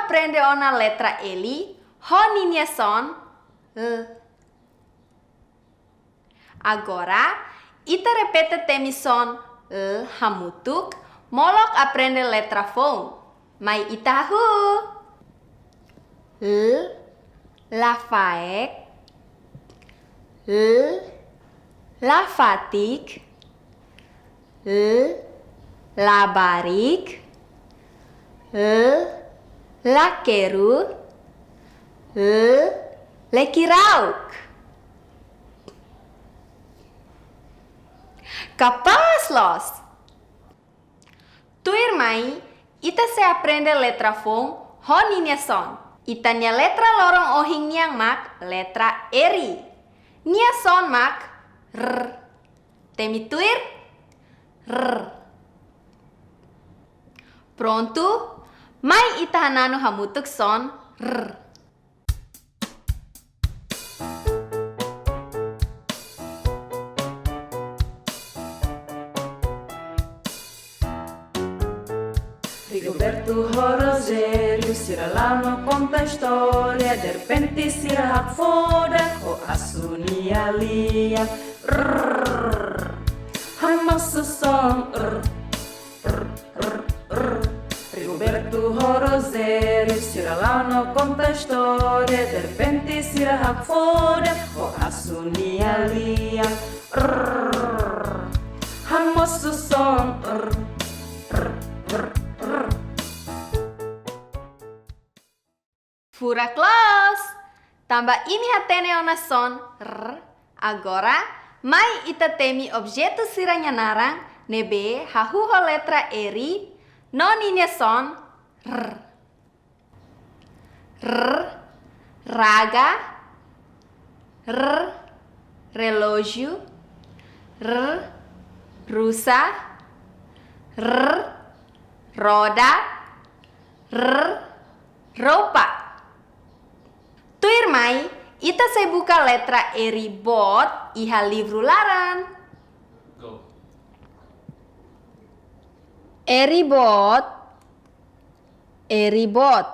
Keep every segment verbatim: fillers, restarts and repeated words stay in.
aprende ona letra L ho ninia son L. Agora, ita repete temi son L hamutuk, molok aprende letra foun. Mai ita hahú. L, lafaek. L, lafatik. L, labarik. L, lakeru. L, lekirauk. Kapás loos! Tuirmai, ita sei aprende letra foun ho ninia son. Ita-nia letra loron ohin nian mak letra R. Nia son mak R. Temi tuir, R. Prontu, mai ita hananu hamutuk son R. Rigoberto ho Rogério, sira la'o no konta istória, derrepente sira hakfodak ho asu nia lian. Rrrr. Hamosu son, rr, rr, rr, rr. Rigoberto ho Rogério, sira la'o no konta istória, derrepente sira hakfodak ho asu nia lian. Rrrr. Hamosu son, rr, rr, rr, rr. Furak loos! Tanba imi hatene ona son R, agora mai ita temi objetu sira-nia naran ne'ebé hahú ho letra R no ninia son R. R, raga. R, relójiu. R, rusa. R, roda. R, roupa. Tuirmai, ita sei buka letra R boot iha livru laran. Go. R boot, R boot.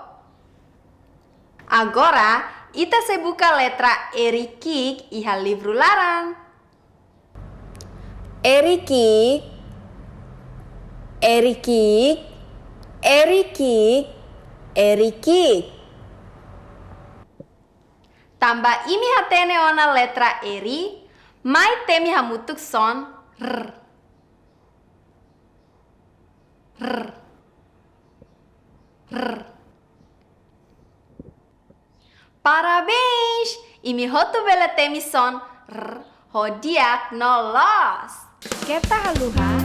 Agora, ita sei buka letra R ki'ik iha livru laran. R ki'ik, R ki'ik, R ki'ik, R ki'ik. Tanba imi hatene ona letra R, mai temi hamutuk son R. R. R. Parabéns! Imi hotu bele temi son R ho di'ak no loos. Keta haluha